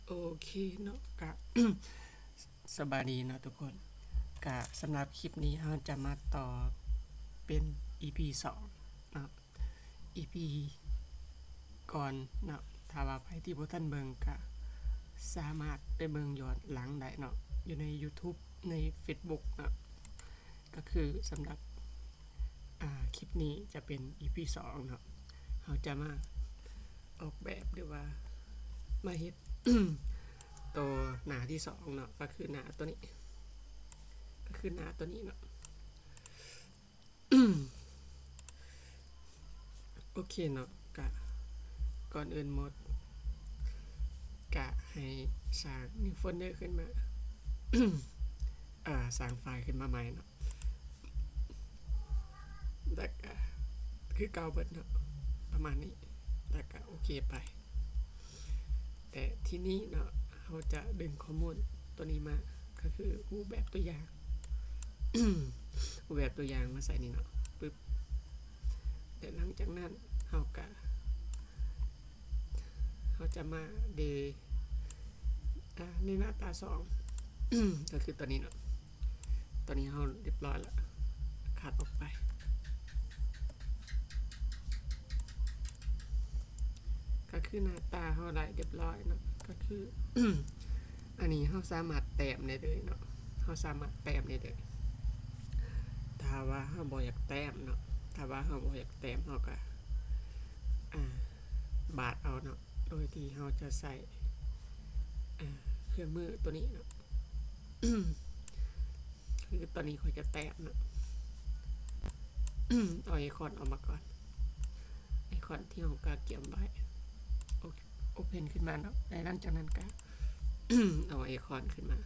ໂອເຄເນາະ ກະ ສະບາຍດີເນາະທຸກຄົນ. ກະສຳລັບຄລິບນີ້ເຮົາຈະມາຕໍ່ເປັນອີພີສອງເນາະ. ອີພີກ່ອນເນາະ ຖ້າວ່າໃຜທີ່ບໍ່ທັນເບິ່ງກະສາມາດໄປເບິ່ງຍ້ອນຫຼັງໄດ້ເນາະ ຢູ່ໃນຢູທູບ ໃນເຟສບຸກເນາະ. ກະຄືສຳລັບ ອ່າ ຄລິບນີ້ຈະເປັນອີພີສອງເນາະ ເຮົາຈະມາອອກແບບ ຫຼືວ່າມາເຮັດໂຕໜ້າທີສອງເນາະ ກະຄືໜ້າໂຕນີ້ ກະຄືໜ້າໂຕນີ້ເນາະ. ໂອເຄເນາະ ກະກ່ອນອື່ນໝົດ ກະໃຫ້ສ້າງນິວໂຟນເດີຂຶ້ນມາ ເອີ ສ້າງໄຟລ໌ຂຶ້ນມາໃໝ່ເນາະ ແລ້ວກະຄືເກົ່າເບິດເນາະ ປະມານນີ້ ແລ້ວກະໂອເຄໄປ. ແຕ່ທີນີ້ເນາະ ເຮົາຈະດຶງຂໍ້ມູນໂຕນີ້ມາ ກະຄືຮູບແບບຕົວຢ່າງ ຮູບແບບຕົວຢ່າງມາໃສ່ນີ້ເນາະ ປຶບ ແລະ ຫຼັງຈາກນັ້ນເຮົາກະ ເຮົາຈະມາເດ ອ່າ ໃນໜ້າຕາສອງ ກະຄືໂຕນີ້ເນາະ. ຕອນນີ້ເຮົາຮຽບຮ້ອຍແລ້ວ ຄັດອອກໄປ ກະຄືໜ້າຕາເຮົາໄດ້ຮຽບຮ້ອຍເນາະ. ກະຄື ອັນນີ້ເຮົາສາມາດແຕ້ມໄດ້ເລີຍເນາະ ເຮົາສາມາດແຕ້ມໄດ້ເລີຍ ຖ້າວ່າເຮົາບໍ່ຢາກແຕ້ມເນາະ ຖ້າວ່າເຮົາບໍ່ຢາກແຕ້ມ ເຮົາກະ ອ່າ ບາດເອົາເນາະ ໂດຍທີ່ເຮົາຈະໃຊ້ ອ່າ ເຄື່ອງມືໂຕນີ້ເນາະ. ຄືຕອນນີ້ຂ້ອຍຈະແຕ້ມເນາະ ເອົາໄອຄອນອອກມາກ່ອນ ໄອຄອນທີ່ເຮົາກະກຽມໄວ້ ໂອເຄ ໂອເພັນຂຶ້ນມາເນາະ ແລະ ຫຼັງຈາກນັ້ນກະ ເອົາໄອຄອນຂຶ້ນມາ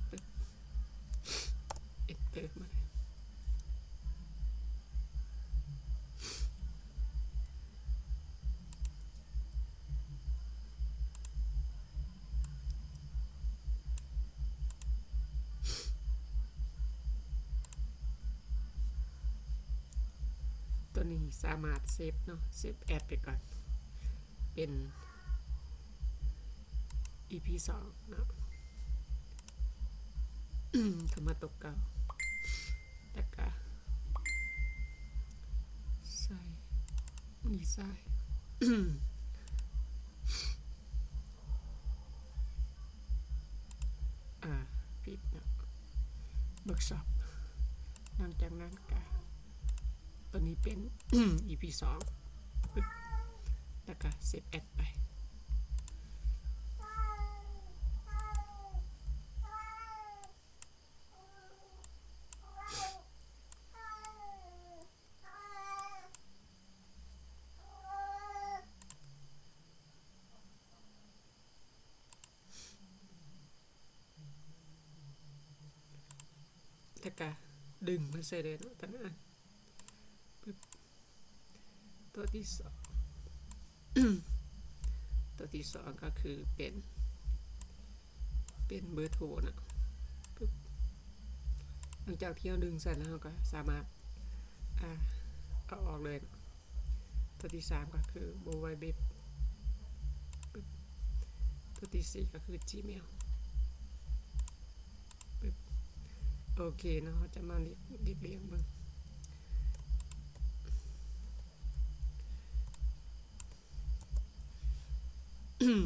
ປຶບ ເອັນເຕີມາ. ໂຕນີ້ສາມາດເຊບເນາະ ເຊບແອັດໄປກ່ອນ ເປັນອີພີສອງເນາະ ເຂົ້າມາໂຕເກົ່າ ແລ້ວກະໃສ່ ດີໄຊ ອ່າ ຜິດເນາະ ເວີກຊັອບ. ຫຼັງຈາກນັ້ນກະ ໂຕນີ້ເປັນອີພີສອງ ປຶບ ແລ້ວກະເຊບແອັດໄປ. ແລ້ວກະດຶງມາໃສ່ເລີຍເນາະ ຕາໜ້າ ປຶບ ຕົວທີສອງ ຕົວທີສອງກະຄືເປັນ ເປັນເບີໂທເນາະ ປຶບ ຫຼັງຈາກທີ່ເຮົາດຶງໃສ່ແລ້ວ ເຮົາກະສາມາດ ອ່າ ເອົາອອກເລີຍເນາະ. ຕົວທີສາມກະຄືໂມບາຍເບບ ປຶບ ຕົວທີສີ່ກະຄືຈີເມວ ປຶບ ໂອເຄເນາະ. ເຮົາຈະມາລຽບ ລຽບລຽງເບິ່ງ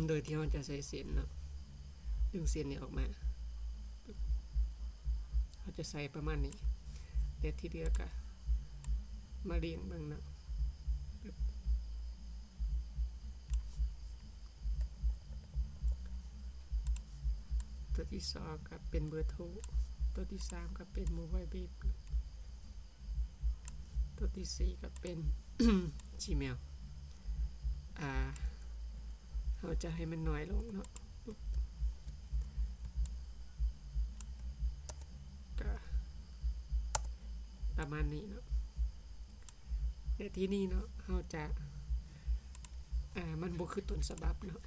ໂດຍທີ່ເຮົາຈະໃຊ້ເສັ້ນເນາະ ດຶງເສັ້ນນີ້ອອກມາ ເຮົາຈະໃສ່ປະມານນີ້ ແລະ ທີ່ເຫຼືອກະມາລຽງເບິ່ງເນາະ. ຕົວທີສອງກະເປັນເບີໂທ ຕົວທີສາມກະເປັນໂມບາຍເບບ ຕົວທີສີ່ກະເປັນຈີເມວ ອ່າ ເຮົາຈະໃຫ້ມັນນ້ອຍລົງເນາະ ກະປະມານນີ້ເນາະ. ແລະ ທີນີ້ເນາະ ເຮົາຈະ ອ່າ ມັນບໍ່ຄືຕົ້ນສະບັບເນາະ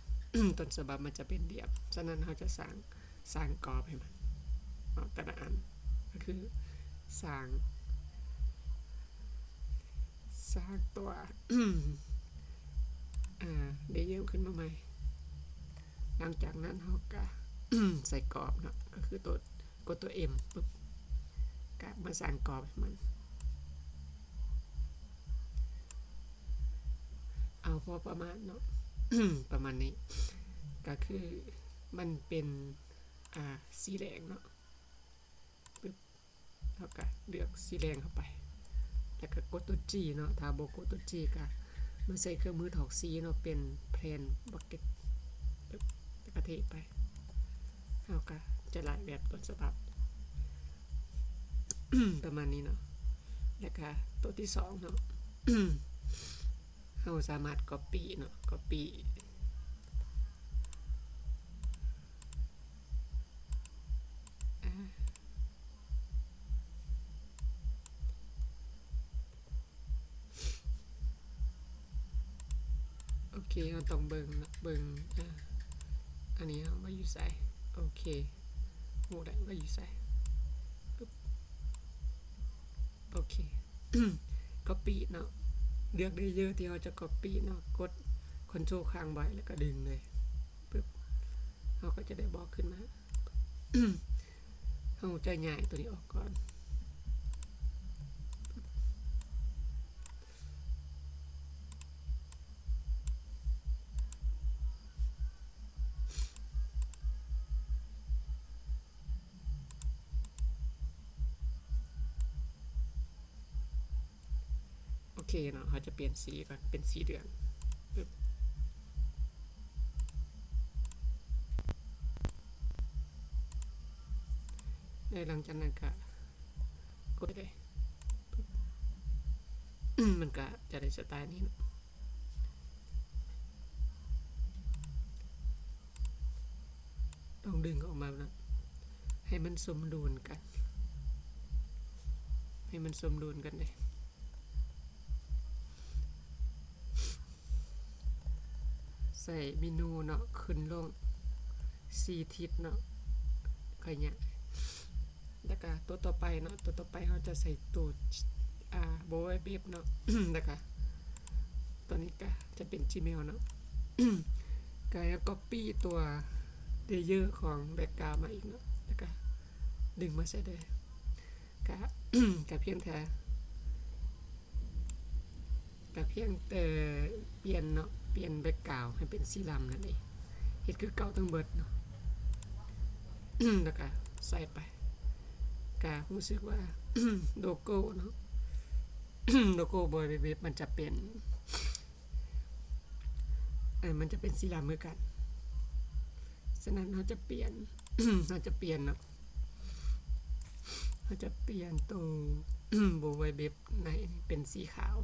ຕົ້ນສະບັບມັນຈະເປັນດຽມ ສະນັ້ນເຮົາຈະສ້າງ ສ້າງກອບໃຫ້ມັນເນາະ ແຕ່ລະອັນ ກະຄືສ້າງ ສ້າງຕົວ ອ່າ ເລເຢີຂຶ້ນມາໃໝ່ ຫຼັງຈາກນັ້ນເຮົາກະ ໃສ່ກອບເນາະ ກໍຄືໂຕ ກົດໂຕ M ປຶບ ກະມາສ້າງກອບໃຫ້ມັນ ເອົາພໍປະມານເນາະ ປະມານນີ້ ກໍຄືມັນເປັນ ອ່າ ສີແດງເນາະ ປຶບ ເຮົາກະເລືອກສີແດງເຂົ້າໄປ ແລ້ວກະກົດໂຕ G ເນາະ ຖ້າບໍ່ກົດໂຕ G ກະມາໃຊ້ເຄື່ອງມືຖອກສີເນາະ ເປັນ Plane Bucket ປຶບ ແລ້ວກະເທໄປ ເຮົາກະຈະໄດ້ແບບຕົ້ນສະບັບ ປະມານນີ້ເນາະ ແລ້ວກະໂຕທີສອງເນາະ ເຮົາສາມາດ copy ເນາະ copy ໂອເຄ ເຮົາຕ້ອງເບິ່ງເນາະ ເບິ່ງ ອ່າ ອັນນີ້ເຮົາໄວ້ຢູ່ໃສ? ໂອເຄ ຮູ້ແລ້ວວ່າຢູ່ໃສ ປຶບ ໂອເຄ copy ເນາະ ເລືອກ layer ທີ່ເຮົາຈະ copy ເນາະ ກົດ Ctrl ຄ້າງໄວ້ ແລ້ວກໍດຶງເລີຍ ປຶບ ເຮົາກໍຈະໄດ້ບອກຂຶ້ນມາ ເຮົາຈະຍ້າຍໂຕນີ້ອອກກ່ອນ ໂອເຄເນາະ ເຮົາຈະປ່ຽນສີກ່ອນ ເປັນສີເດືອນ ປຶບ ແລ້ວຫຼັງຈາກນັ້ນກະກົດໄດ້ ປຶບ ມັນກະຈະໄດ້ສະໄຕລ໌ນີ້ເນາະ ຕ້ອງດຶງອອກມາແບບນັ້ນ ໃຫ້ມັນສົມດຸນກັນ ໃຫ້ມັນສົມດຸນກັນເດ້ ໃສ່ເມນູເນາະ ຂຶ້ນລົງສີ່ທິດເນາະ ຄ່ອຍຍ້າຍ ແລ້ວກະຕົວຕໍ່ໄປເນາະ ຕົວຕໍ່ໄປເຮົາຈະໃສ່ຕົວ ອ່າ Bold Wipe ເນາະ ແລ້ວກະຕົວນີ້ກະຈະເປັນ Gmail ເນາະ ກະ copy ຕົວ layer ຂອງ background ມາອີກເນາະ ແລ້ວກະດຶງມາໃສ່ເດີ ກະ ກະພຽງແຕ່ ກະພຽງແຕ່ປ່ຽນເນາະ ປ່ຽນ background ໃຫ້ເປັນສີດຳນັ້ນເອງ ເຮັດຄືເກົ່າທັງເບິດເນາະ ແລ້ວກະໃສ່ໄປ ກະຮູ້ສຶກວ່າໂລໂກ້ເນາະ ໂລໂກ້ Bold Wipe ມັນຈະເປັນ ເອີ ມັນຈະເປັນສີດຳຄືກັນ ສະນັ້ນເຮົາຈະປ່ຽນ ເຮົາຈະປ່ຽນເນາະ ເຮົາຈະປ່ຽນໂຕ Bold Wipe ໃນເປັນສີຂາວ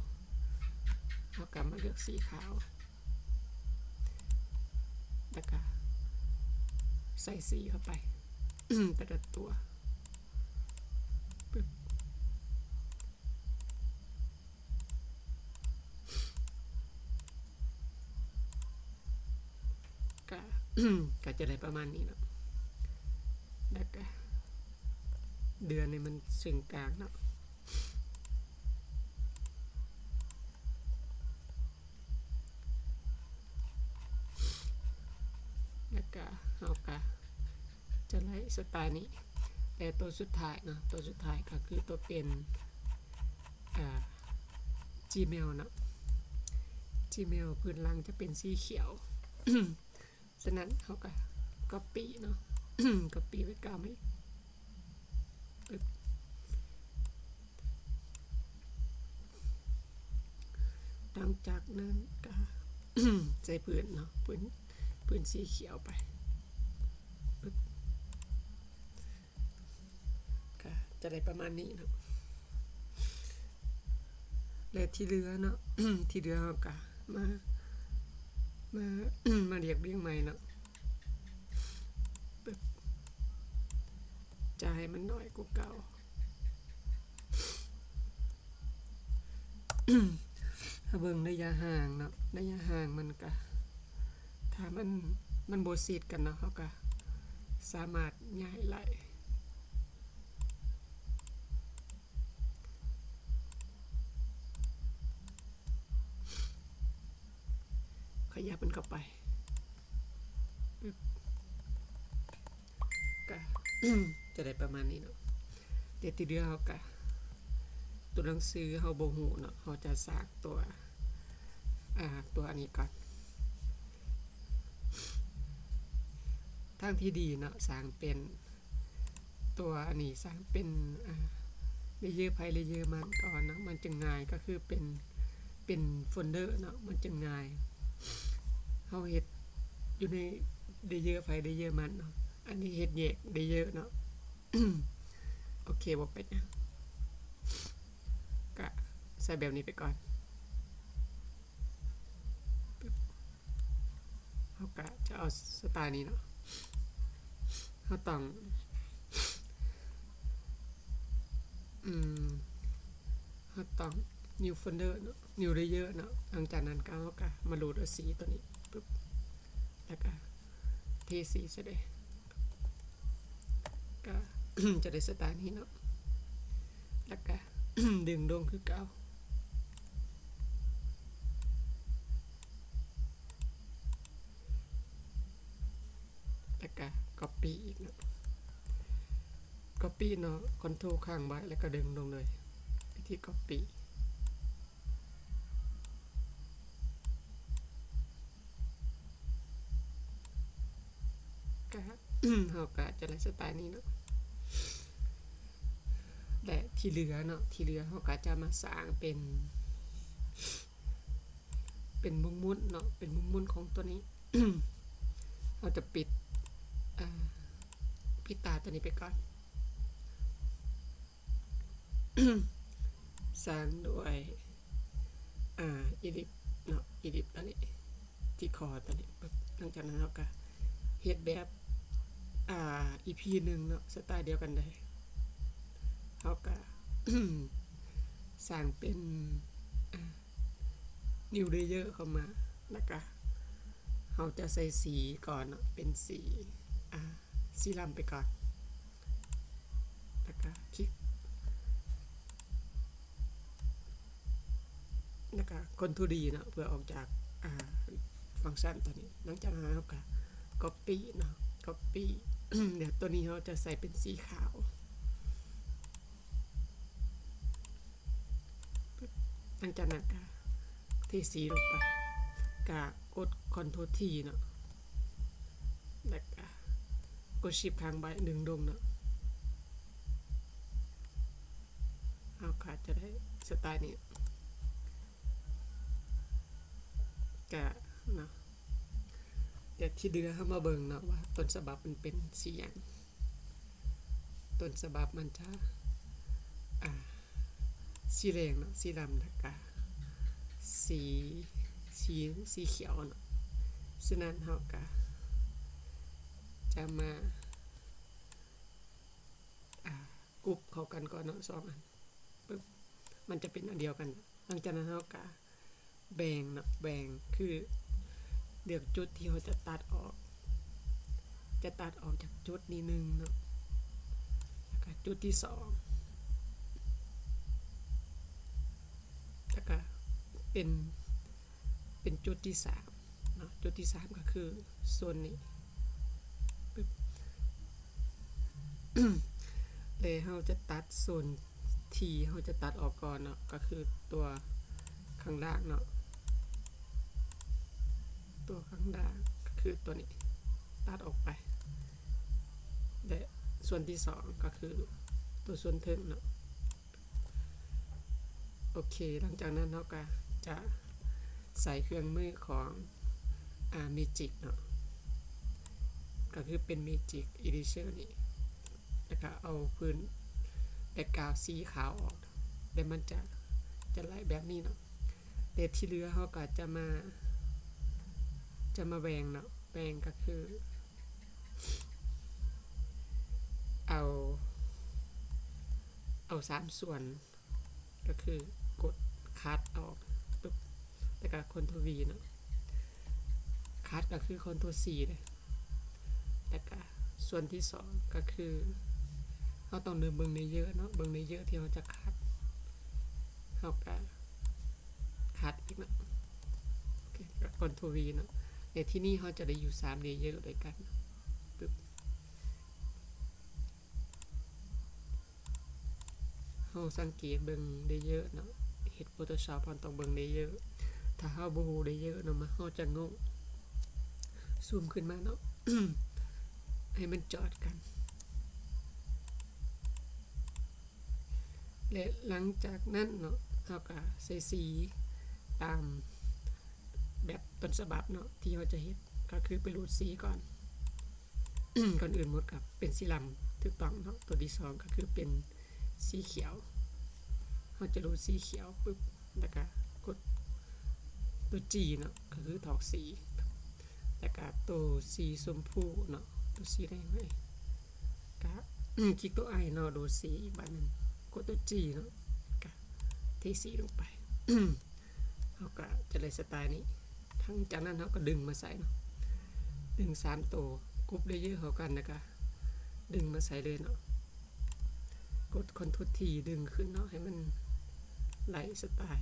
ເຮົາກະມາເລືອກສີຂາວ ແລ້ວກະໃສ່ສີເຂົ້າໄປ ແຕ່ລະຕົວ ປຶບ ກະ ກະຈະໄດ້ປະມານນີ້ເນາະ ແລ້ວກະເດືອນໃຫ້ມັນເຊິ່ງກາງເນາະ ແລ້ວກະເຮົາກະຈະໄລ່ສະໄຕລ໌ນີ້ ແລະ ໂຕສຸດທ້າຍເນາະ ໂຕສຸດທ້າຍກະຄືໂຕເປັນ ອ່າ Gmail ເນາະ Gmail ພື້ນຫຼັງຈະເປັນສີຂຽວ ສະນັ້ນເຮົາກະ copy ເນາະ copy ໄວ້ກາໄວ້ ປຶບ ຫຼັງຈາກນັ້ນກະ ໃສ່ພື້ນເນາະ ພື້ນ ພື້ນສີຂຽວໄປ ປຶບ ກະຈະໄດ້ປະມານນີ້ເນາະ ແລະ ທີ່ເຫຼືອເນາະ ທີ່ເຫຼືອເຮົາກະມາ ມາ ມາລຽບລຽງໃໝ່ເນາະ ປຶບ ຈະໃຫ້ມັນໜ້ອຍກວ່າເກົ່າ ເຮົາເບິ່ງໄລຍະຫ່າງເນາະ ໄລຍະຫ່າງມັນກະ ຖ້າມັນ ມັນບໍ່ຊິດກັນເນາະ ເຮົາກະສາມາດຍ້າຍໄດ້ ຂະຫຍັບມັນເຂົ້າໄປ ປຶບ ຈະໄດ້ປະມານນີ້ເນາະ. ແຕ່ທີ່ເຫຼືອເຮົາກະ ຕົວໜັງສືເຮົາບໍ່ຮູ້ເນາະ ເຮົາຈະສ້າງຕົວ ອາ ຕົວອັນນີ້ກ່ອນ. ທາງທີ່ດີເນາະ ສ້າງເປັນ ຕົວອັນນີ້ ສ້າງເປັນ ອາ ເລເຢີໃຜເລເຢີມັນກ່ອນເນາະ ມັນຈຶ່ງງ່າຍ ກໍຄືເປັນ ເປັນໂຟນເດີເນາະ ມັນຈຶ່ງງ່າຍ. ເຮົາເຮັດຢູ່ໃນເລເຢີໃຜເລເຢີມັນເນາະ ອັນນີ້ເຮັດແຍກເລເຢີເນາະ. ໂອເຄ ບໍ່ເປັນຫຍັງ ກະໃສ່ແບບນີ້ໄປກ່ອນ. ເຮົາກະຈະເອົາສະໄຕລ໌ນີ້ເນາະ ເຮົາຕ້ອງ ອືມ ເຮົາຕ້ອງ New Folder ເນາະ New Layer ເນາະ. ຫຼັງຈາກນັ້ນກະ ເຮົາກະມາໂຫຼດເອົາສີຕົວນີ້ປຶບ ແລ້ວກະເທສີໃສ່ເລີຍ ກະຈະໄດ້ສະໄຕລ໌ນີ້ເນາະ ແລ້ວກະດຶງລົງຄືເກົ່າ. ແລ້ວກະກັອບປີ້ອີກເນາະ ກັອບປີ້ເນາະ ຄອນໂທຣຄ້າງໄວ້ ແລ້ວກະດຶງລົງເລີຍ ວິທີກັອບປີ້ ກະ ເຮົາກະຈະໄດ້ສະໄຕລ໌ນີ້ເນາະ ແລະ ທີ່ເຫຼືອເນາະ ທີ່ເຫຼືອເຮົາກະຈະມາສ້າງເປັນ ເປັນມຸມມົນເນາະ ເປັນມຸມມົນຂອງຕົວນີ້ ເຮົາຈະປິດ ອາ ປິດຕາຕົວນີ້ໄປກ່ອນ ສ້າງດ້ວຍ ອາ Ellipse ເນາະ Ellipse ອັນນີ້ ທີ່ຄໍຕົວນີ້ປຶບ ຫຼັງຈາກນັ້ນເຮົາກະເຮັດແບບ ອາ ອີພີ ໜຶ່ງເນາະ ສະໄຕລ໌ດຽວກັນເລີຍ ເຮົາກະສ້າງເປັນ ອາ New Layer ເຂົ້າມາ ແລ້ວກະເຮົາຈະໃສ່ສີກ່ອນເນາະ ເປັນສີ ອາ ສີດຳໄປກ່ອນ ແລ້ວກະຄລິກ ແລ້ວກະ Ctrl D ເນາະ ເພື່ອອອກຈາກ ອາ ຟັງຊັນຕົວນີ້. ຫຼັງຈາກນັ້ນເຮົາກະ Copy ເນາະ Copy ດຽວຕົວນີ້ເຮົາຈະໃສ່ເປັນສີຂາວ. ຫຼັງຈາກນັ້ນກະເທສີລົງໄປ ກະກົດ Ctrl T ເນາະ ແລ້ວກະກົດ Shift ຄ້າງໄວ້ ດຶງລົງເນາະ ເຮົາກະຈະໄດ້ສະໄຕລ໌ນີ້ ກະເນາະ. ແຕ່ທີ່ເຫຼືອເຮົາມາເບິ່ງເນາະວ່າຕົ້ນສະບັບມັນເປັນສີຫຍັງ. ຕົ້ນສະບັບມັນຈະ ອາ ສີແດງເນາະ ສີດຳ ແລ້ວກະສີ ສີ ສີຂຽວເນາະ. ສະນັ້ນເຮົາກະຈະມາ ອາ ກຸບເຂົ້າກັນກ່ອນເນາະ ສອງອັນ ປຶບ ມັນຈະເປັນອັນດຽວກັນ. ຫຼັງຈາກນັ້ນເຮົາກະ ແບ່ງເນາະ ແບ່ງ ຄືເລືອກຈຸດທີ່ເຮົາຈະຕັດອອກ ຈະຕັດອອກຈາກຈຸດນີ້ໜຶ່ງເນາະ ແລ້ວກະຈຸດທີສອງ ແລ້ວກະເປັນ ເປັນຈຸດທີສາມເນາະ ຈຸດທີສາມກະຄື ສ່ວນນີ້ປຶບ ແລະເຮົາຈະຕັດສ່ວນທີ່ເຮົາຈະຕັດອອກກ່ອນເນາະ ກະຄືຕົວຂ້າງລ່າງເນາະ ຕົວຂ້າງລ່າງກະຄືຕົວນີ້ ຕັດອອກໄປ ແລະສ່ວນທີສອງກະຄືຕົວສ່ວນເທິງເນາະ. ໂອເຄ ຫຼັງຈາກນັ້ນເຮົາກະຈະໃສ່ເຄື່ອງມືຂອງ ອາ Magic ເນາະ ກະຄືເປັນ Magic Eraser ນີ້ ແລ້ວກະເອົາພື້ນ background ສີຂາວອອກ ແລ້ວມັນຈະ ຈະໄຫຼແບບນີ້ເນາະ. ແຕ່ທີ່ເຫຼືອເຮົາກະຈະມາ ຈະມາແບ່ງເນາະ ແບ່ງກະຄື ເອົາ ເອົາສາມສ່ວນ ກະຄືກົດ cut ອອກປຶບ ແລ້ວກະ Ctrl V ເນາະ cut ກະຄື Ctrl C ເດ້ ແລ້ວກະສ່ວນທີສອງກະຄື ເຮົາຕ້ອງເບິ່ງ layer ເນາະ ເບິ່ງ layer ທີ່ເຮົາຈະ cut ເຮົາກະ cut ອີກເນາະ ໂອເຄ ກະ Ctrl V ເນາະ. ໃນທີ່ນີ້ເຮົາຈະໄດ້ຢູ່ສາມ layer ດ້ວຍກັນ ປຶບ າສັງເກດເບິ່ງເລເຢີເນາະ ເຮັດ Photoshop ເຮົາຕ້ອງເບິ່ງເລເຢີ ຖ້າເຮົາບໍ່ຮູ້ເລເຢີເນາະ ມັນ ເຮົາຈະງົງ. ຊູມຂຶ້ນມາເນາະ ໃຫ້ມັນຈອດກັນ ແລະ ຫຼັງຈາກນັ້ນເນາະ ເຮົາກະໃສ່ສີຕາມແບບຕົ້ນສະບັບເນາະ ທີ່ເຮົາຈະເຮັດ ກໍຄືໄປຮູດສີກ່ອນ. ກ່ອນອື່ນໝົດກໍເປັນສີດຳ ຖືກຕ້ອງເນາະ. ຕົວທີສອງກໍຄືເປັນສີຂຽວ ເຮົາຈະຮູດສີຂຽວປຶບ ແລ້ວກໍກົດຕົວ G ເນາະ ກໍຄືຖອກສີ ແລ້ວກໍຕົວສີຊົມພູເນາະ ຕົວສີແດງເລີຍ ກໍຄລິກຕົວ I ເນາະ ດູດສີ ບາດນັ້ນກົດຕົວ G ເນາະ ກໍເທສີລົງໄປ ເຮົາກໍຈະໄດ້ສະໄຕລ໌ນີ້. ຫຼັງຈາກນັ້ນເຮົາກໍດຶງມາໃສ່ເນາະ ດຶງສາມໂຕ ກຸ່ມເລເຢີເຂົ້າກັນ ແລ້ວກໍດຶງມາໃສ່ເລີຍເນາະ. ກົດ Ctrl T ດຶງຂຶ້ນເນາະ ໃຫ້ມັນໄລ່ສະໄຕລ໌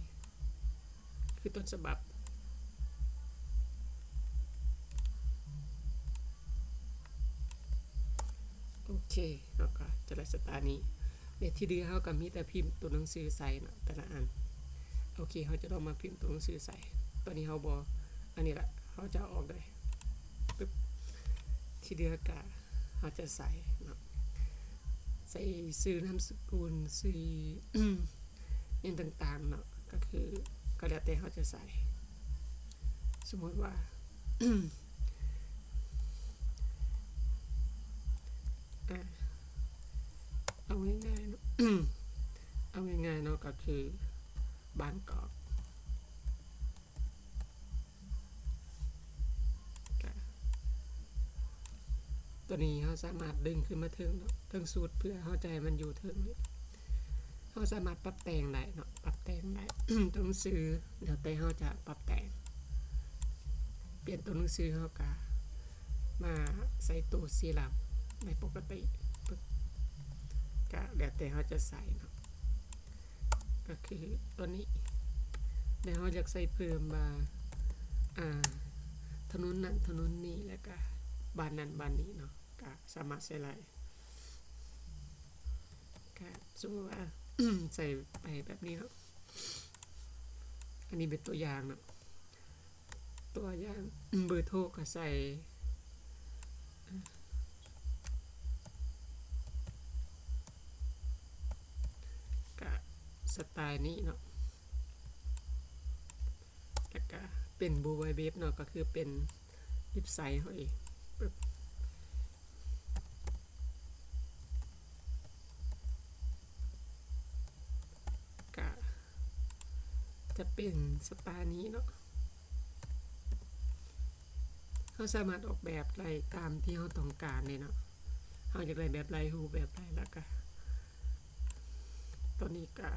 ຄືຕົ້ນສະບັບ. ໂອເຄ ເຮົາກໍຈະໄດ້ສະໄຕລ໌ນີ້ ແລະ ທີ່ເຫຼືອເຮົາກໍມີແຕ່ພິມຕົວໜັງສືໃສ່ເນາະ ແຕ່ລະອັນ. ໂອເຄ ເຮົາຈະລອງມາພິມຕົວໜັງສືໃສ່ ຕອນນີ້ເຮົາບໍ່ ອັນນີ້ລະ ເຮົາຈະເອົາອອກເລີຍ ປຶບ ທີ່ເຫຼືອກະເຮົາຈະໃສ່ເນາະ ໃສ່ຊື່ນາມສະກຸນ ຊື່ຫຍັງຕ່າງໆເນາະ ກໍຄື ກໍແລ້ວແຕ່ເຮົາຈະໃສ່. ສົມມຸດວ່າ ອາ ເອົາງ່າຍໆເນາະ ເອົາງ່າຍໆເນາະ ກໍຄືບາງກອກ ກະ ຕົວນີ້ເຮົາສາມາດດຶງຂຶ້ນມາເທິງເນາະ ເທິງສຸດ ເພື່ອເຮົາຈະໃຫ້ມັນຢູ່ເທິງນີ້ ເຮົາສາມາດປັບແຕ່ງໄດ້ເນາະ ປັບແຕ່ງໄດ້ ຕົວໜັງສື ແລ້ວແຕ່ເຮົາຈະປັບແຕ່ງ. ປ່ຽນຕົວໜັງສື ເຮົາກະມາໃສ່ໂຕສີດຳໃນປົກກະຕິ ປຶບ ກະແລ້ວແຕ່ເຮົາຈະໃສ່ເນາະ ກໍຄືຕົວນີ້ ແລ້ວເຮົາຢາກໃສ່ເພີ່ມວ່າ ອາ ຖະໜົນນັ້ນຖະໜົນນີ້ ແລ້ວກະບ້ານນັ້ນບ້ານນີ້ເນາະ ກະສາມາດໃສ່ໄດ້. ກະສົມມຸດວ່າ ໃສ່ໄປແບບນີ້ເນາະ ອັນນີ້ເປັນຕົວຢ່າງເນາະ ຕົວຢ່າງ ເບີໂທກໍໃສ່ ກະສະໄຕລ໌ນີ້ເນາະ ແລ້ວກະເປັນ World Wide Web ເນາະ ກໍຄືເປັນເວັບໄຊເຮົາເອງ ປຶບ ກະຈະເປັນສະໄຕລ໌ນີ້ເນາະ ເຮົາສາມາດອອກແບບໄດ້ຕາມທີ່ເຮົາຕ້ອງການເລີຍເນາະ ເຮົາຢາກໄດ້ແບບໃດ ຮູບແບບໃດ ແລ້ວກະ ຕົວນີ້ກະ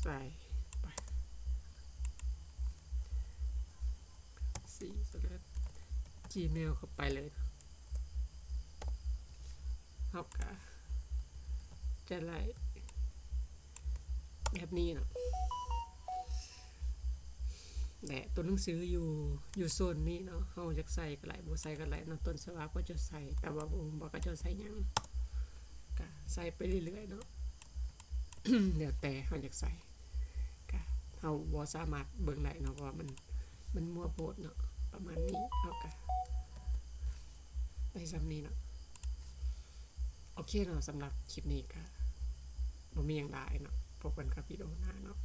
ໃສ່ໄປ ສີສະເລັດ Gmail ເຂົ້າໄປເລີຍເນາະ ເຮົາກະຈະໄດ້ແບບນີ້ເນາະ ແລະ ຕົວໜັງສືຢູ່ ຢູ່ໂຊນນີ້ເນາະ ເຮົາຢາກໃສ່ກໍໄດ້ ບໍ່ໃສ່ກໍໄດ້ເນາະ ຕົ້ນສະບັບເຂົາເຈົ້າໃສ່ ແຕ່ວ່າບໍ່ຮູ້ວ່າເຂົາເຈົ້າໃສ່ຫຍັງ ກະໃສ່ໄປເລື້ອຍໆເນາະ ແລ້ວແຕ່ເຮົາຢາກໃສ່ ກະເຮົາບໍ່ສາມາດເບິ່ງໄດ້ເນາະ ເພາະວ່າມັນ ມັນມົ້ວໂພດເນາະ ປະມານນີ້ ເຮົາກະໄດ້ສ່ຳນີ້ເນາະ. ໂອເຄເນາະ ສຳລັບຄລິບນີ້ກະບໍ່ມີຫຍັງຫຼາຍເນາະ ພົບກັນກັບວິດີໂອໜ້າເນາະ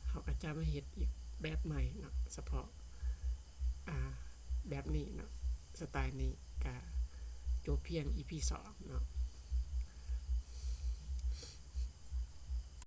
ເຮົາກະຈະມາເຮັດອີກແບບໃໝ່ເນາະ ສະເພາະ ອາ ແບບນີ້ເນາະ ສະໄຕລ໌ນີ້ກະຈົບພຽງ ອີພີ ສອງເນາະ